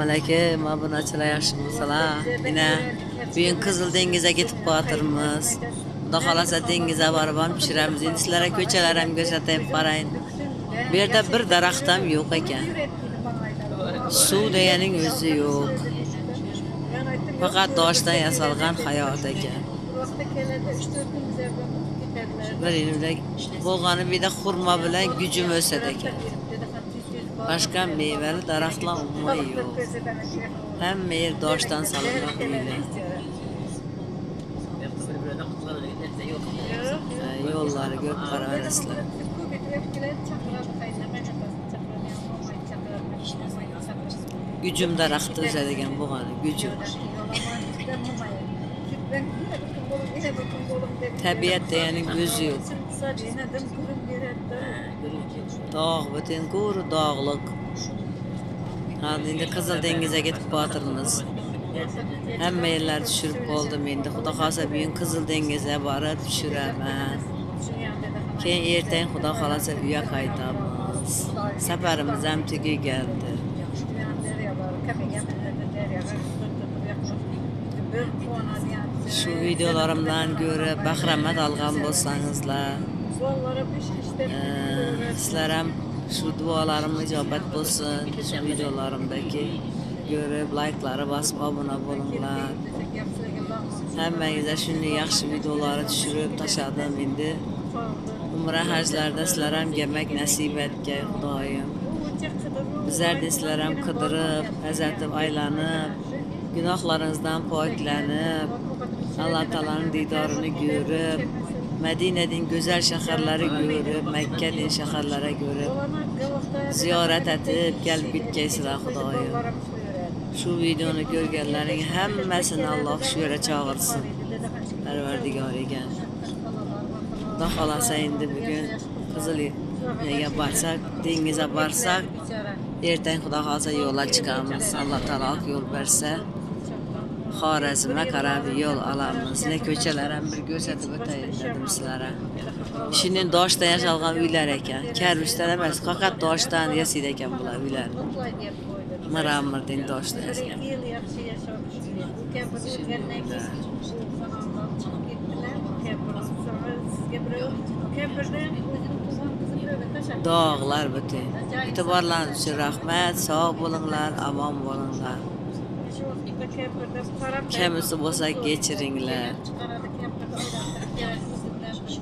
Assalomu alaykum obunachilar, yaxshi bo'lsalar. Yine bugün Qizil dengizga ketib qo'yatirmiz. Xudo xolasa dengizga borib ham tushiramiz. Endi sizlarga ko'chalar ham ko'rsatib borayin. Bu yerda bir daraxt ham yo'q ekan. Suv deganing o'zi yo'q. Faqat toshdan yasalgan hayot ekan. Bir elimda bo'lg'ani bir yerda xurmo bilan gujum o'sadi ekan. Başka meyveli daraxtlar umuman yo'q. Hamma yer toshdan solingan uylar. Yo'lları ko'rib qaraverasizlar. Gujum daraxti o'sadigan bo'lg'ani gujum. Tabiat deganing o'zi yo'q. Dog', butun quru dog'liq. Ha, endi Qizil dengizga ketib botirmiz. Hamma yerlar tushirib bo'ldim endi. Xudo xolasa bugun Qizil dengizga borib tushiraman. Keyin ertaga Xudo xolasa uyga qaytamiz. Safarimiz ham tugagandir. Shu videolarimdan ko'rib bahramand olgan bo'lsangizlar, sizlar ham shu duolarim ijobat bo'lsin. Shu videolarimdagi ko'rib like'lari bosib obuna bo'linglar. Hammangizga shunday yaxshi videolarni tushirib tashladim endi. Umra hajlarda sizlar ham kelmak nasib etgay Xudoyim. Bizlar de sizlar ham qidirib, hazratib aylanib, gunohlaringizdan poklanib, Alloh taoloning didorini ko'rib, Madinaning go'zal shaharlari ko'rib, Makkaning shaharlari ko'rib, ziyorat etib kelib bitgaysizlar Xudoyim. Shu videoni ko'rganlarning hammasini Alloh shu yerga chaqirsin. Parvardigor ekan. Xudo xolasa endi bugun Qizil nega borsak, dengizga borsak, ertaga Xudo xolasa yo'lga chiqamiz. Alloh taolo yo'l bersa, Xorazmga qarab yo'l olamiz. Ne ko'chalar ham bir ko'rsatib o'tayin dedim sizlarga. Ishining toshdan yasalgan uylar ekan. Karvishdan emas, faqat toshdan yasaydi ekan bular uylarni. Mramordan toshdan yasalgan. Dog'lar butun. E'tiborlaringiz uchun rahmat. Sog' bo'linglar, omon bo'linglar. Kamisi bo'lsa kechiringlar.